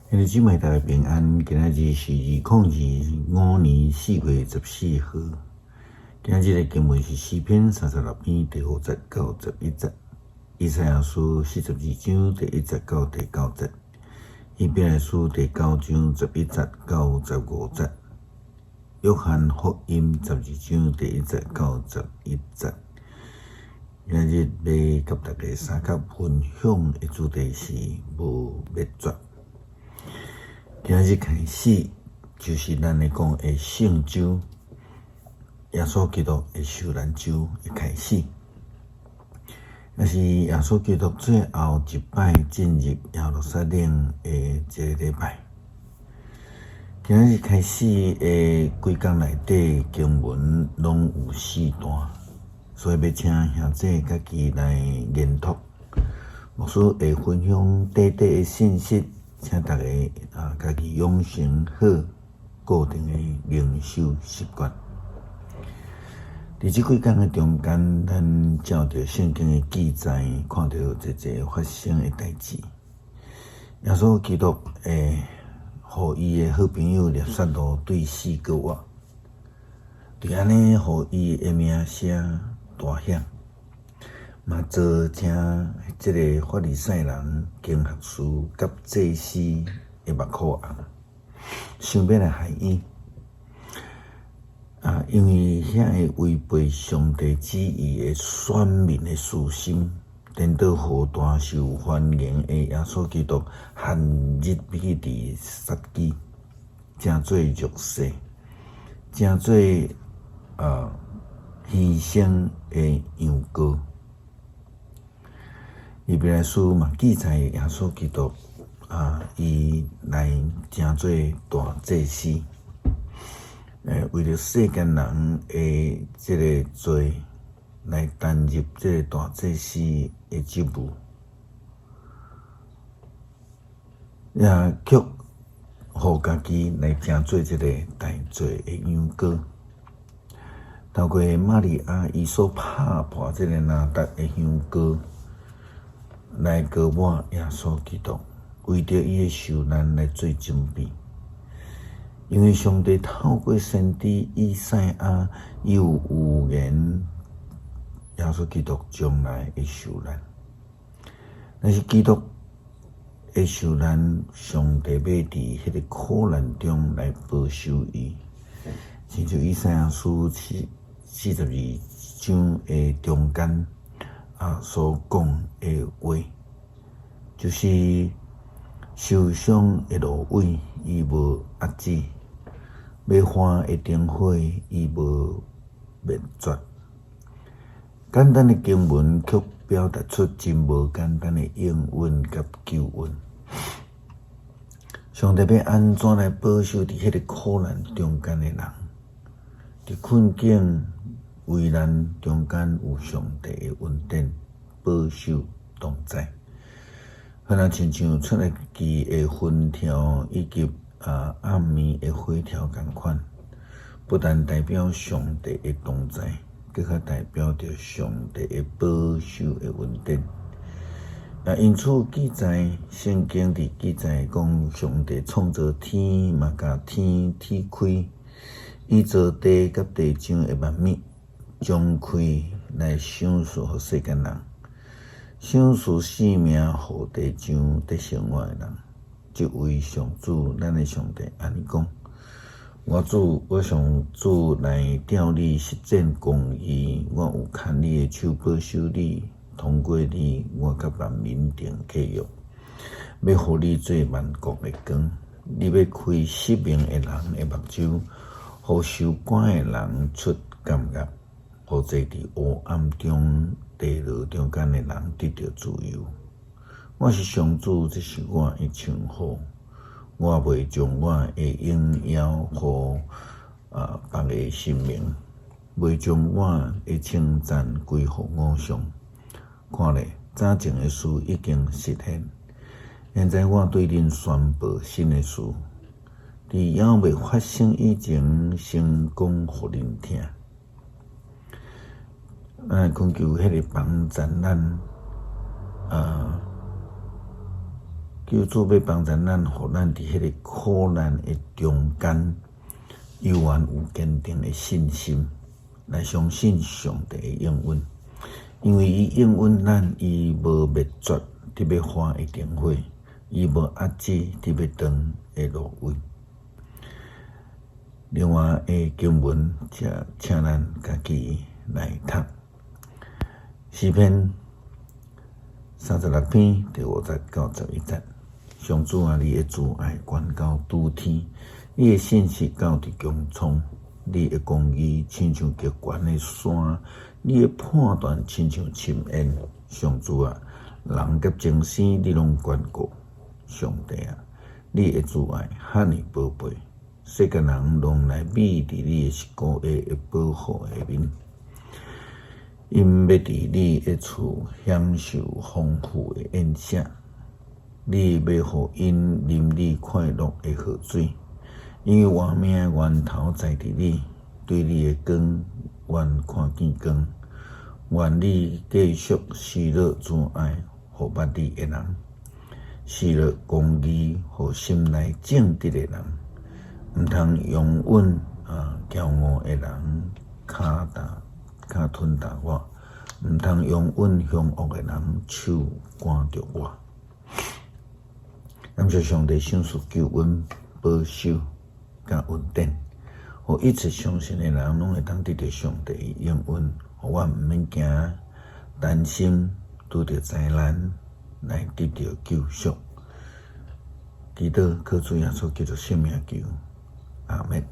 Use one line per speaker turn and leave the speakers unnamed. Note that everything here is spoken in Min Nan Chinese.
兄弟姊妹大家平安，今仔日是2025年4月14號。今仔日的經文是詩篇36篇第5節到11節，以賽亞書42章第1節到第9節，希伯來書第9章11節到15節，約翰福音12章第1節到11節。今仔日欲佮大家相佮分享的主題是無滅絕。今仔日開始就是咱咧講的聖週，耶穌基督的受難週的開始，也是耶穌基督最後一擺進入耶路撒冷的一個禮拜。今仔日開始的規工內底經文攏有四段，所以欲請兄姊家己來研讀。牧師會分享短短的信息。請大家啊，家己養成好固定的靈修習慣。佇這幾工的中間，咱照著聖經的記載，看著濟濟發生的代誌。耶穌基督會予伊的好朋友拉撒路對死閣活，就按呢，予伊的名聲大響。嘛造成這个法利賽人、經學士佮祭司的目箍紅，想欲來害伊。啊，因為遐个違背上帝旨意的選民的私心，顛倒予大受歡迎的耶穌基督陷入去佇殺機，成做弱勢，成做犧牲的羊羔。希伯來書嘛記載耶穌基督啊，伊來成做大祭司，為著世間人的這个罪，來擔任這个大祭司的職務，也卻予家己來成做這个代罪的羊羔。透過瑪利亞伊所拍破這个拿達的香膏，來膏抹耶穌基督，為著伊的受難來做準備。因為上帝透過先知以賽亞，伊有預言耶穌基督將來會受難。但是基督的受難，上帝欲佇彼个苦難中來保守伊。親像以賽亞書42章的中間所講的話，就是受傷的蘆葦，伊無遏止；欲花的燈火，伊無滅絕。簡單的經文，卻表達出真無簡單的應允佮救恩。上帝欲按怎來保守佇彼个苦難中間的人？佇困境危難中間，有上帝的恩典保守同在。好若親像出埃及的分條以及暗暝的火柱仝款，不但代表上帝的同在，閣較代表著上帝的保守的恩典。也因此記載，聖經佇記載講，上帝創造天，嘛共天鐵開，伊造地佮地上的萬物，張開來賞賜予世間人，賞賜性命予地上佇生活的人。這位上主，咱的上帝按呢講：我主，我上主來召你實踐公義，我有牽你的手保守你，通過你，我佮萬民訂契約，欲予你做萬國的光，你欲開失明的人的目睭，予受關的人出監獄，予坐佇黑暗中、地牢中間的人得著自由。我是上主，這是我的稱呼。我袂將我的榮耀予別个神明，袂將我的稱讚歸予偶像。看咧，早前的事已經實現，現在我對恁宣布新的事，佇猶未發生以前，先講予恁聽。咱懇求彼个幫贊咱。求主欲幫助咱，予咱佇彼个苦難的中間，猶原有堅定的信心，來相信上帝的應允。因為伊應允咱，伊無滅絕佇欲花的燈火，伊無遏止佇欲斷的蘆葦。另外的經文，請請咱家己來讀。詩篇36篇第5節到11節。上主啊，你的慈愛懸到諸天，你的信實到佇穹蒼，你的公義親像極懸的山，你的判斷親像深淵。上主啊，人佮眾生你攏眷顧。上帝啊，你的慈愛遐爾寶貝，世間人攏來覕佇你的實膏的保護下面。𪜶欲佇你的厝享受豐富的宴席，你欲予𪜶啉你快樂的河水，因為活命的源頭在佇你，對你的光，願看見光。願你繼續施落慈愛，予捌你的人，施落公義，予心內正直的人。毋通容忍啊驕傲的人敲打、敲吞打我，毋通容忍兇惡的人手趕著我。感謝上帝賞賜救恩、保守、佮恩典，予一切相信的人攏會當得著上帝的應允，予我毋免驚擔心拄著災難來得著救贖。祈禱靠主耶穌基督聖名求，阿們。